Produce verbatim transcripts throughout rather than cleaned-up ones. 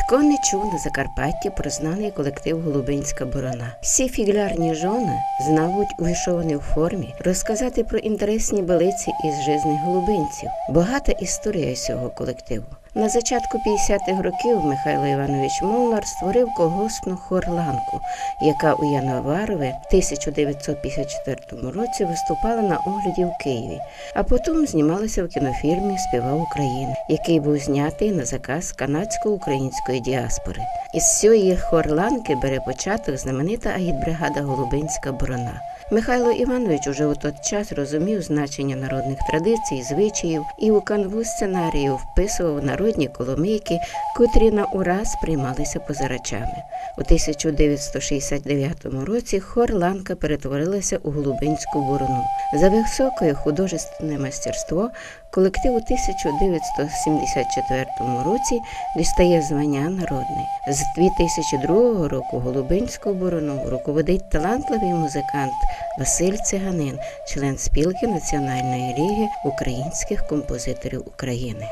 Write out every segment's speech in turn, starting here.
Ко не чув на Закарпатті про знаный колектив «Голубинська борона»? Сі фіґлярні жоны знавуть у вишованій формі розказати про інтересні былиці из жизни голубинців. Богата історія сього колективу. На зачатку пятдесятых років Михайло Іванович Молнар створив колгоспну хорланку, яка у январові тисяча девятсот пятдесят четвертому році выступала на огляді в Києві, а потім знімалася в кінофільмі «Співа Україна», який був знятий на заказ канадсько-української діаспори. Из сьої хорланки бере початок знаменита агітбригада «Голубинська борона». Михайло Іванович уже у тот час розумів значення народных традицій, звичаїв і у канву сценарію вписовав народні коломийки, котрі на ураз приймалися позирачами. У тисяча девятсот шістдесят девятому році хорланка перетворилася у «Голубинську борону». За высокоє художественне мастерство колектив у тисяча девятсот сімдесят четвертому році дістає звання народный. З дві тисячі другого року «Голубинську борону» руководить талантливый музикант Василь Циганин, член спілкы Національної ліґы українськых композиторів Україны.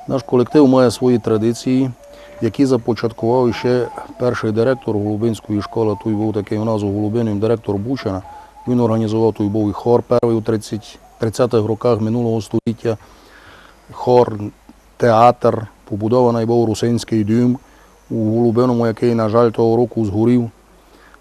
Наш колектив має свої традиції, які започаткував іще першый директор Голубинської школы. Туй быв такый у нас у Голубині директор Бучина. Він організовав, туй быв і хор первый у тридцять, тридцятых роках минулого століття. Хор, театр, побудованый быв русинськый дім у Голубиному, якый, на жаль, того року згорів.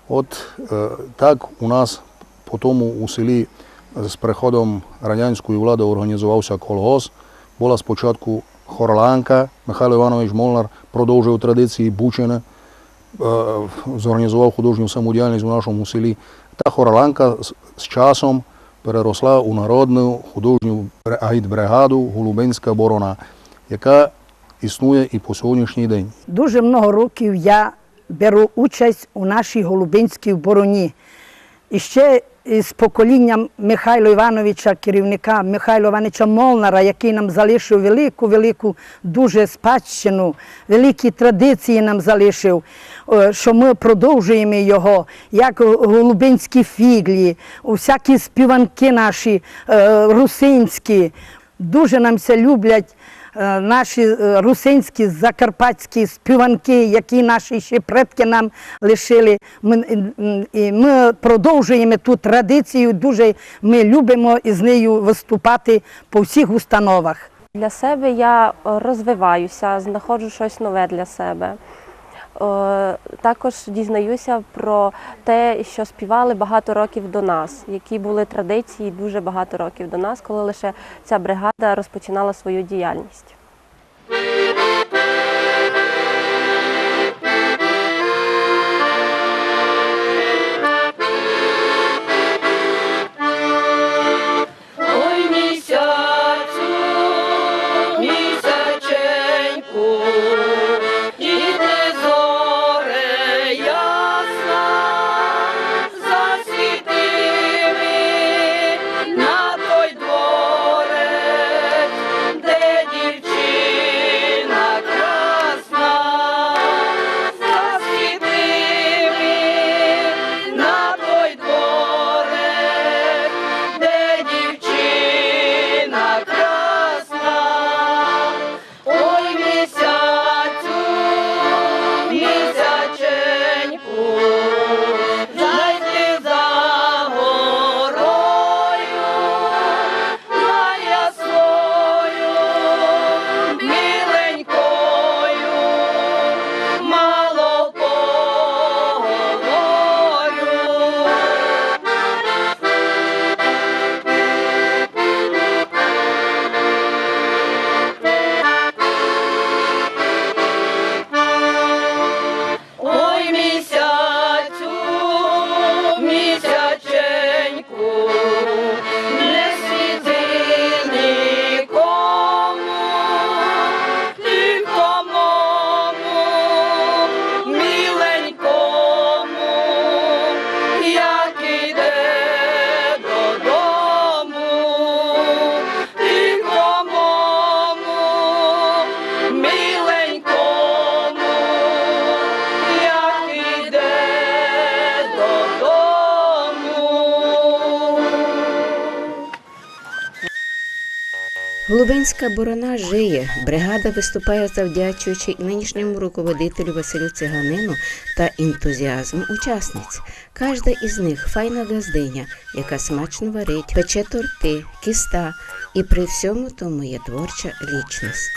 От, е, так у нас по тому у селі з приходом радянської влади організовався колгосп. Була спочатку хорланка, Михайло Іванович Молнар продовжив традиції Бучини, е, зорганізував художню самодіяльність у нашому селі. Та хорланка з, з часом переросла у народну художню бре-, агітбригаду «Голубинська борона», яка існує і по сьогоднішній день. Дуже много років я беру участь у нашій Голубинській бороні. І ще із поколінням Михайла Івановича, керівника Михайла Івановича Молнара, який нам залишив велику, велику дуже спадщину, великі традиції нам залишив, е, що ми продовжуємо його, як голубинські фіґлі, усякі співанки наші, е, русинські. Дуже нам ся люблять, е, наші, е, русинські, закарпатські співанки, які наші ще предки нам лишили. Ми, м, і ми продовжуємо ту традицію, дуже ми любимо із нею виступати по всіх установах. Для себе я, е, розвиваюся, знаходжу щось нове для себе. Е, також дізнаюся про те, що співали багато років до нас, які були традиції дуже багато років до нас, коли лише ця бригада розпочинала свою діяльність. Ой, місяцю, місяченьку, і ти, зоре ясна, засвіти ми на той дворець, де дівчина Голубинська борона жиє. Бригада выступає, завдячуючи нынішньому руководителю Василю Циганину та ентузіазму учасниць. Кажда із них файна ґаздиня, яка смачно варить, пече торты, кіста, і при всьому тому є творча лічность.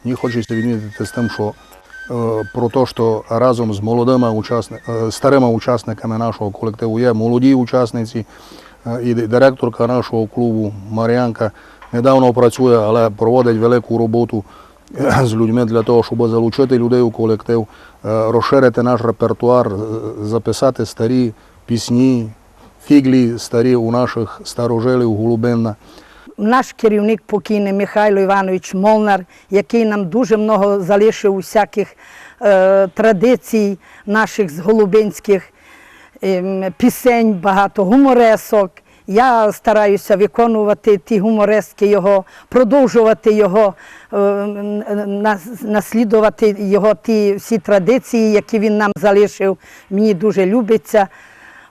Мені хочеться відмітити з тим, що е, про те, що разом з молодими учасни... е, старими учасниками нашого колективу є молоді учасниці, е, і ди- директорка нашого клубу Мар'янка недавно працює, але проводить велику роботу е, з людьми для того, щоб залучити людей у колектив, е, розширити наш репертуар, е, записати старі пісні, фіґлі старі у наших старожилів Голубина. Наш керівник покійний Михайло Іванович Молнар, який нам дуже много залишив усяких е, традицій наших з голубинських ем, пісень, багато гуморесок. Я стараюся виконувати ті гуморески його, продовжувати його, е, н- н- нас- наслідувати його ті всі традиції, які він нам залишив. Мені дуже любиться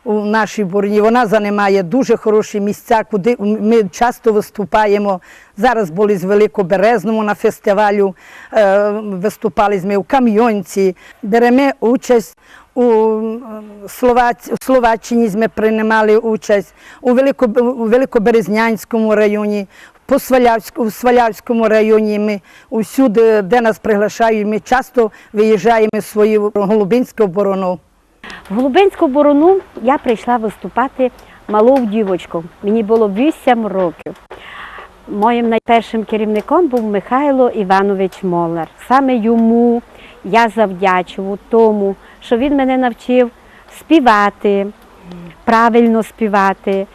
у нашій Борні. Вона займає дуже хороші місця, куди ми часто виступаємо. Зараз були з Великоберезному на фестивалю, е, виступали ми у Камйонці. Беремо участь у м, Словац... у Словаччині, ми приймали участь, у, Велико... у Великоберезнянському районі, по Свалявськ... у Свалявському районі. Ми усюди, де нас приглашають, ми часто виїжджаємо в свою Голубинську борону. В Голубинську борону я прийшла виступати малою дівочкою. Мені було вісім років. Моїм найпершим керівником був Михайло Іванович Молнар. Саме йому я завдячую тому, що він мене навчив співати, правильно співати.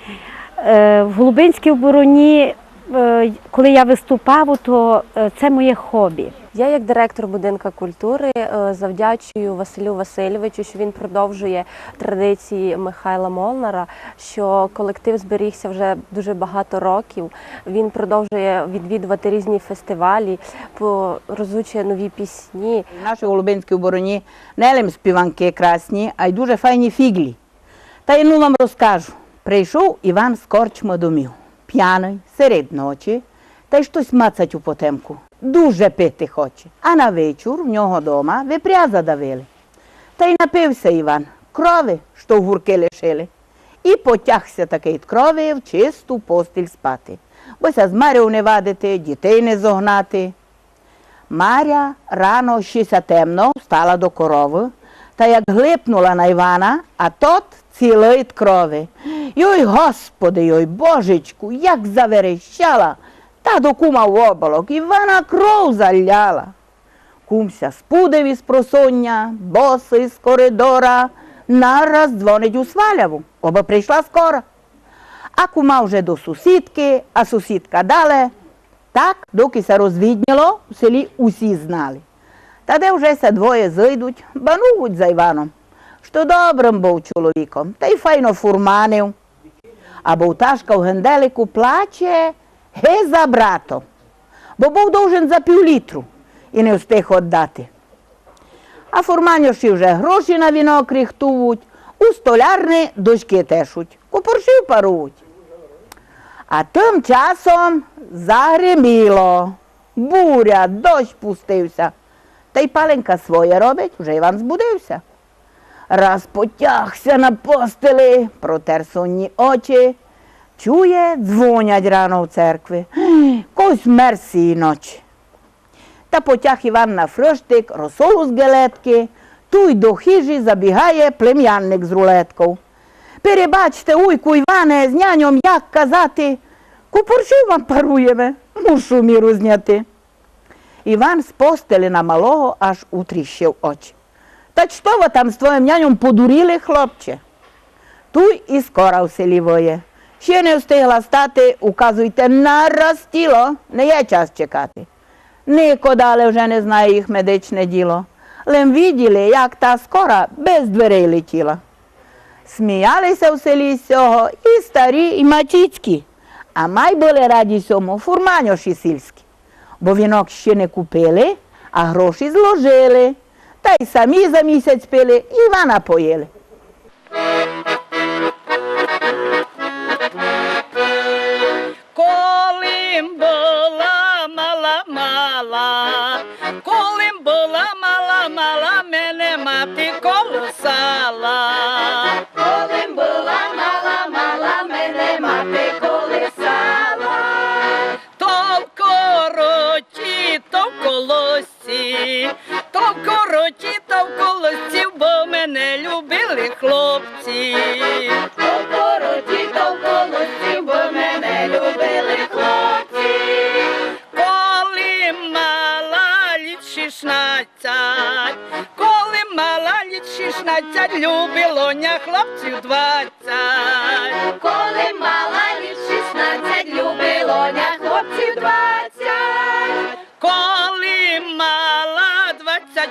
Е, В Голубинській бороні, е, коли я виступав, то е, це моє хобі. Я, як директор будинка культури, е, завдячую Василю Васильовичу, що він продовжує традиції Михайла Молнара, що колектив зберігся вже дуже багато років. Він продовжує відвідувати різні фестивалі, по- розучує нові пісні. В нашій Голубинській бороні не лим співанки красні, а й дуже файні фіґлі. Та єдну вам розкажу. Прийшов Іван з корчмы домів, п'яный, серед ночі, та й штось мацать у потемку. Дуже пити хоче. А на вечур в нього дома вепря задавили. Та й напив ся Іван крови, што в гурки лишили. І потяг ся такый ид крови в чисту постіль спати. Бо ся з Марьов не вадити, дітей не зогнати. Маря рано ще ся темно встала до коровы, та як глипнула на Івана, а тот цілый ид крови. Йой, Господи, йой, Божечку, як заверещала, та до кума в оболок, Івана кров заляла. Кум ся спудив із просоння, босый з коридора, нараз дзвонить у Сваляву, обы прийшла скора. А кума вже до сусідкы, а сусідка дале. Так, докы ся розвідніло, у селі усі знали. Та де вже ся двоє зыйдуть, банують за Іваном, што добрым быв чоловіком, та й файно фурманив. А бовташка в генделику плаче ги за братом, бо быв должен за пів літру і не встиг оддати. А фурманьоші вже гроші на вінок рихтують, у столярни дошкы тешуть, копоршів парують. А тым часом загриміло. Буря, дощ пустив ся. Та й паленка своє робить, вже Іван збудив ся. Раз потяг ся на постели, протер сонні очі. Чує, дзвонять рано в церкви. Кось мер сії ночі. Та потяг Іван на фрыштик росолу з гелеткы, туй до хижі забігає племянник з рулетков. Перебачте, уйку Іване, з няньом як казати, копоршів вам паруєме, мушу міру зняти. Іван з постели на малого аж утріщив очі. Та што вы там з твоїм няньом подуріли, хлопче? Туй і скора в селі выє. Ще не встигла стати, указуйте, нараз тіло, не є час чекати. Нико дале вже не знає їх медичне діло. Лем виділи, як та скора без дверей летіла. Сміяли ся в селі з сього і старі, і мачицькі. А май были раді сьому фурманьоші сільські. Бо вінок ще не купили, а гроші зложили. Та й самі за місяць пили, і Івана поїли. Коли м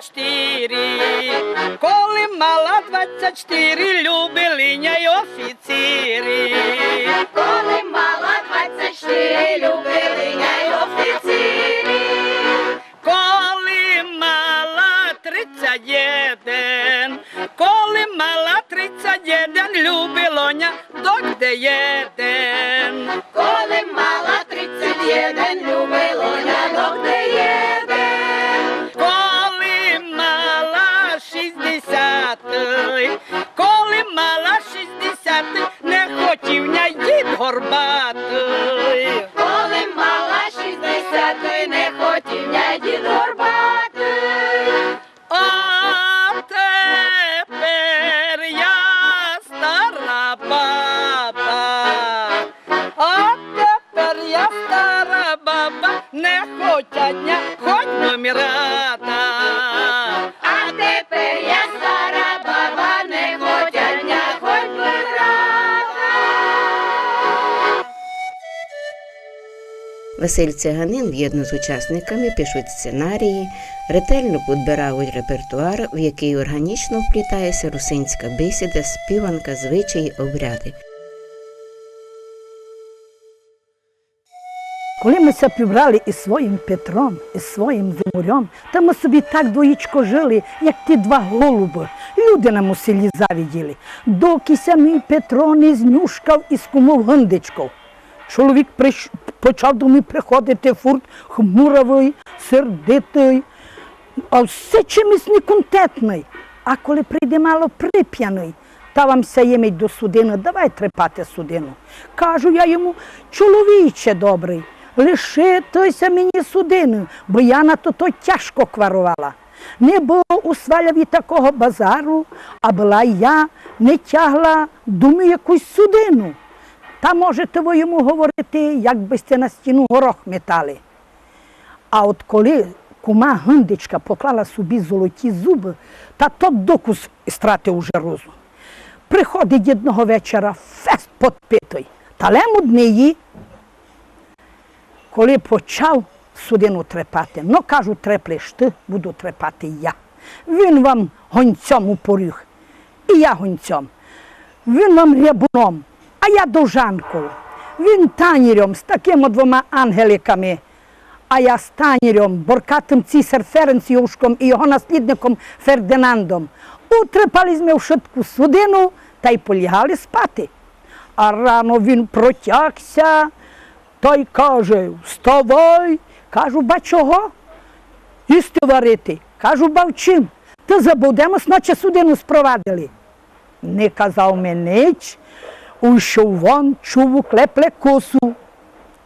Штири. Коли мала двацец штири, любили ня й офицери. Коли мала двацец штири, любили ня й офицери. Коли мала трицец єден, коли мала трицец єден, любило ня догде єден. Коли мала трицец єден, любило ня догде єден. Коли мала шістдесятый, коли мала шістдесятый, не хотів ня дїд горбатый. Коли мала шістдесятый, не хотів ня дїд горбатый. А тепер я стара баба. А тепер я стара баба, не хотять ня, хоть бы мі рада. А тепер я стара баба, не хотять ня, хоть бы рада. Василь Циганин вєдно з учасниками пишуть сценарії, ретельно підбирають репертуар, в який органічно вплітає ся русинська бесіда, співанка, звичаї, обряди. Коли мы ся прибрали из своїм Петром, из своїм Зимурьом, та мы собі так двоїчко жили, як ті два голубы. Люди нам у селі завиділи. Докы ся мій Петро не знюшкав из кумов Гындичков. Чоловік приш-, почав до мене приходити фурт хмуравый, сердитый, а всьо чимось неконтентный. А коли прийде мало припяный, та вам ся ємить до судины, давай трепати судину. Кажу я йому: «Чоловіче добрый, лиши ты ся мені судины, бо я на тото тяжко кваровала. Не было у Сваляві такого базару, абы ла я не тягла дому якусь судину». Та можете вы йому говорити, як бы сьте на стіну горох метали. А от коли кума Гындичка поклала собі золоті зубы, та тот докус стратив уже розум. Приходить єдного вечора фест подпитый. Та лем од неї. Коли почав судину трепати, но, кажу, треплеш ты, буду трепати я. Він вам гонцьом у поріг, і я гонцьом. Він вам рябуном, а я довжанков. Він танірьом з такыма двома ангеликами, а я з танірьом, боркатым цісар Ференц Йовшком і його наслідником Фердинандом. Утрепали сьме вшытку судину тай полягали спати. А рано він протяг ся тай каже: «Вставай!» Кажу: «Ба чого?» «Їсти варити». Кажу: «Ба в чим?» «Та забудемо, сночі судину спровадили». Не казав ми нич, уйшов вон, чув, клепле косу.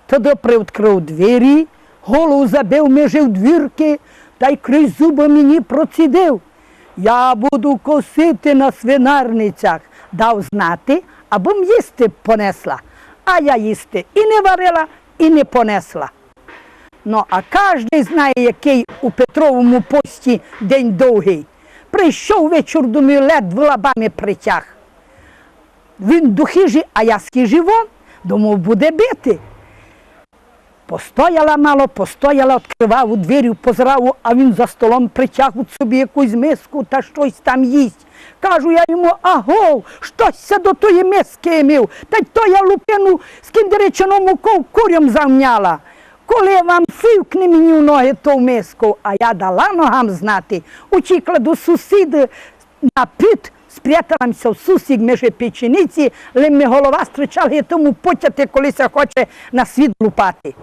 Тогды приоткрыв двері, голову забив межи в двіркы, тай крізь зубы мені процідив: «Я буду косити на свинарницях». Дав знати, абым їсти понесла. А я їсти і не варила, і не понесла. Но, а каждый знає, якый у Петровому пості день довгый. Прийшов вечір домів, ледве лабами притяг. Він до хижі, а я з хижі вон, думав, буде бити. Постояла мало, постояла, открывав у двері, позирав, а він за столом притяг от собі якусь миску та штось там їсть. Кажу я йому: «Агов, што ся до тої миски имив? Та то я лупину з кіндеричинов муков курьом завняла. Коли вам фивкне мені в ноги тов мисков». А я дала ногам знати, утікла до сусіды на під, спрятала м ся в сусік межи печениці, лем ми голова стричала, ги тому потяти, коли ся хоче на світ лупати.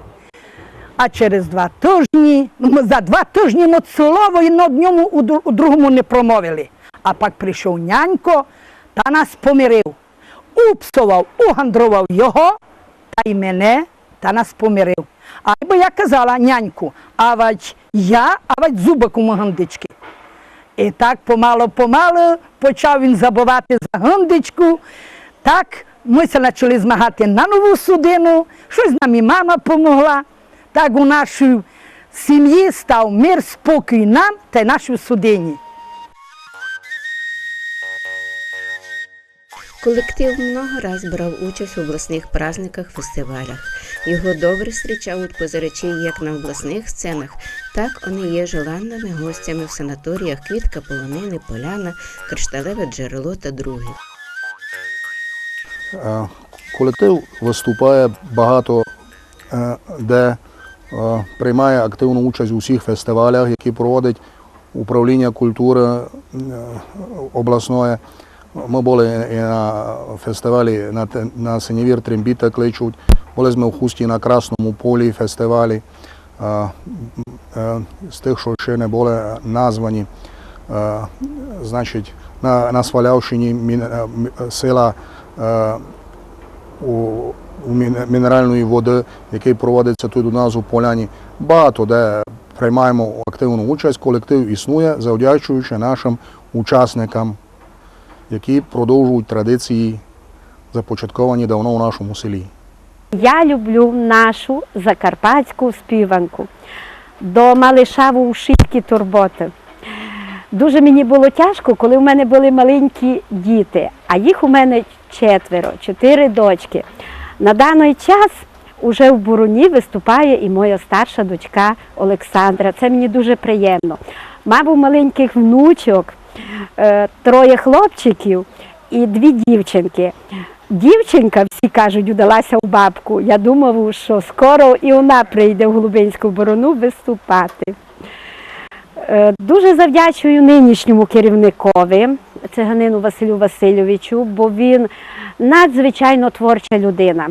А через два тыжні, м, за два тыжні мо слово єдно од ньому у дру-, у другому не промовили. А пак прийшов нянько, та нас помирив. Упсовав, угандровав його, та й мене, та нас помирив. Айбо я казала: «Няньку, авадь я, авадь зубы кума Гындичкы». І так помало-помало почав він забывати за Гындичку. Так мы ся начали змагати на нову судину, штось нам і мама помогла. Так у нашій сімї став мир, спокій нам тай нашій судині. Колектив много раз брав участь в обласных праздниках, фестивалях. Його добре зустрічавуть позирачі як на обласных сценах, так они є желанными гостями в санаторіях Квітка полонины, Поляна, Кришталеве джерело та другі. Е, Колектив выступає багато е, де, е, приймає активну участь у всіх фестивалях, які проводить управління культуры е, обласної. Мы были і на фестивалі на, те- на Синєвір Трембіта кличуть, были сьме у Хусті на Красному полі фестивалі. Е, е, З тых, што ще не были названі, е, значить, на, на Свалявщині мін- е, м- села е, у, у мін- мінералної воды, якый проводиться тут у нас у Поляні. Багато де приймаємо активну участь. Колектив існує завдячуючи нашым учасникам, які продовжують традиції, започатковані давно у нашому селі. Я люблю нашу закарпатську співанку. Дома лишаву ушиткі турботы. Дуже мені было тяжко, коли в мене были маленькі діти, а їх у мене четверо, чотири дочки. На даный час уже в Буруні выступає і моя старша дочка Олександра. Це мені дуже приємно. Маву маленькых внучок, е, троє хлопчиків і дві дівчинкы. Дівчинка, всі кажуть, удалася у бабку. Я думаву, што скоро і она прийде в Голубинську Буруну выступати. Е, Дуже завдячую нынішньому керівникови, циганину Василю Васильовичу, бо він надзвичайно творча людина.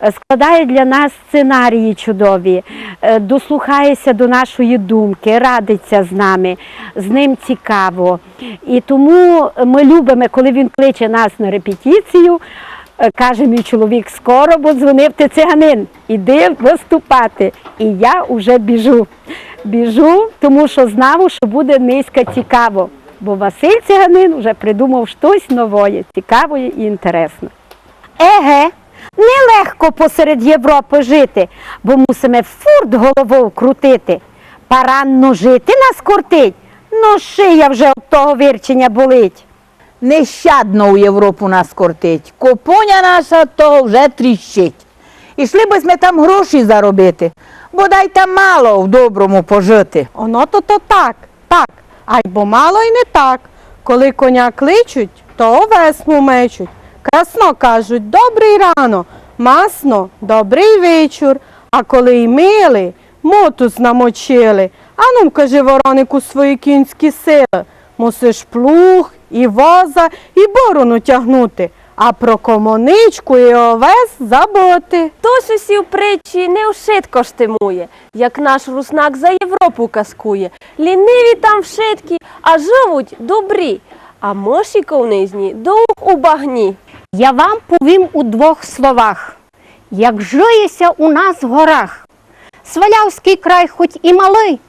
Е, Складає для нас сценарії чудові, е, дослухає ся до нашої думкы, радить ся з нами, з ним цікаво. І тому мы любиме, коли він кличе нас на репетицію, е, каже мій чоловік: «Скоро, бо дзвонив ти циганин, іди выступати». І я уже біжу. Біжу, тому што знаву, што буде нынька цікаво. Бо Василь Циганин уже придумав штось новоє, цікавоє і інтересне. Еге, нелегко посеред Європы жити, бо мусиме фурт головов крутити. Паранно жити нас кортить, но шия вже од того вирченя болить. Нещадно у Європу нас кортить, копоня наша того вже тріщить. Ішли бы сьме там гроші заробити, бодай там мало в доброму пожити. Оно то, то так, так, айбо мало й не так. Коли коня кличуть, то овес му мечуть. Красно кажуть: «Добрый рано», масно: «Добрый вечур». А коли й мили, мотуз намочили. Ану, вкажи, воронику, свої кінські сили. Мусиш плуг і воза, і борону тягнути, а про комоничку і овес забыти. Тож усі притчі не вшытко штимує, як наш руснак за Європу казкує. Ліниві там вшыткі, а живуть добрі. А мыші ковнизні дух у багні. Я вам повім у двох словах, як жиє ся у нас в горах. Свалявськый край хоть і малый,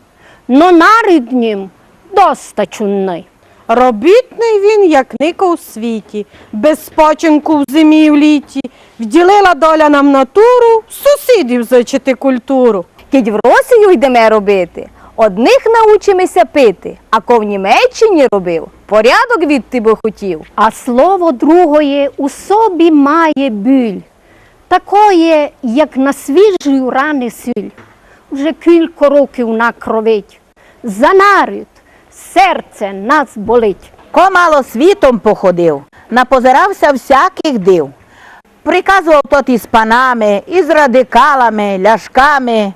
но нарід в нім доста чудный. Робітный він, як нико у світі, без спочинку в зимі і в літі. Вділила доля нам натуру, сусідів зичити культуру. Кідь в Росію йдеме робити, од них научиме ся пити, а ко в Німеччині робив, порядок відти бы хотів. А слово другоє у собі має біль. Такоє, як на свіжій рани сіль. Уже кілько років на кровить. За нарід серце нас болить. Ко мало світом походив, напозирав ся всякых див. Приказував тот із панами, із радикалами, ляшками.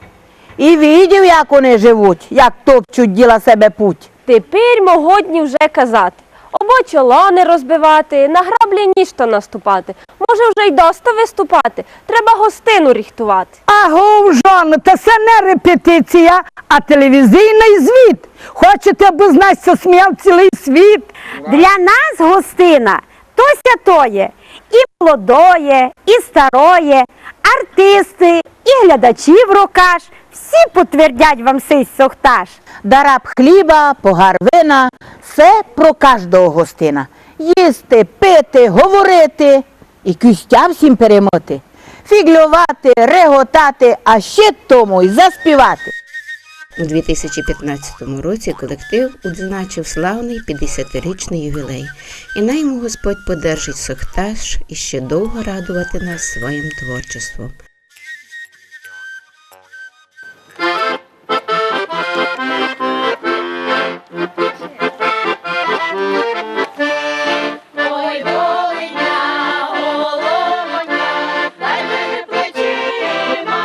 І видів, як они живуть, як топчуть діла себе путь. Тепер мо годні вже казати. Обо чоло не розбивати, на граблі нішто наступати. Може, вже й доста выступати, треба гостину ріхтувати. Агов, жоно, та се не репетиція, а телевізійный звіт. Хочете, абы з нас ся сміяв цілый світ? Для нас гостина то святоє, і молодоє, і староє, артисты, і глядачі в рокаш, всі потвердять вам сей сохташ. Дараб хліба, погар вина, се про каждого гостина. Їсти, пити, говорити і кістя всім перемити. Фіґльовати, реготати, а ще тому й заспівати. У дві тисячі пятнадцятому році колектив удзначив славный пятдесятирічный ювілей. І най му Господь подержить сох таж і ще довго радовати нас своїм творчеством. Ой, болить ня головонька, дай ми плечима.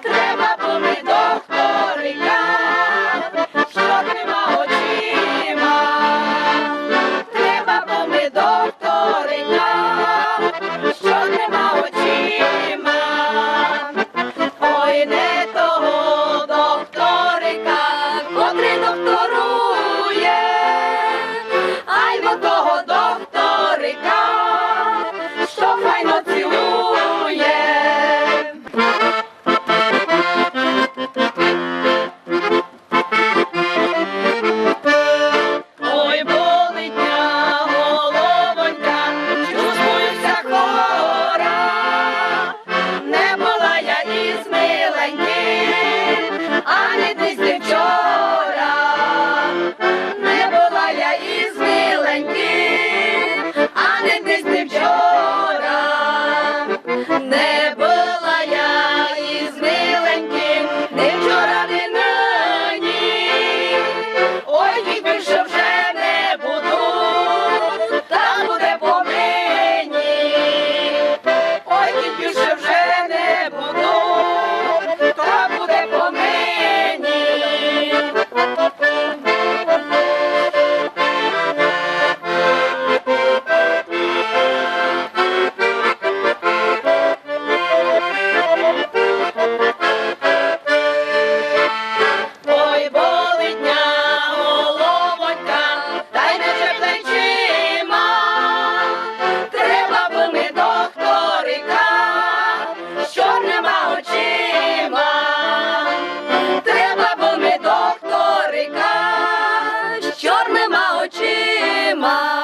Треба бы ми докторика, з чорнима очима. Треба бы ми докторика, з чорнима очима. Ой, не того докторика, котрый докторує, айбо того докторика, што файно цілує. Ой, болить ня головонька, чувствую ся хвора. Не была я из миленьким, ані днесь, ні вчора. Не была я из миленьким, ані днесь, ні вчора. Не была я из миленьким, ні вчора, ні нині. Ой, кідь більше вже не буду, та буде по мені. Ой, кідь більше вже не буду, та буде по мені. Ой, болить ня головонька, дай меже плечима. Треба бы ми докторика з чорнима очима. Треба бы ми докторика з чорнима очима.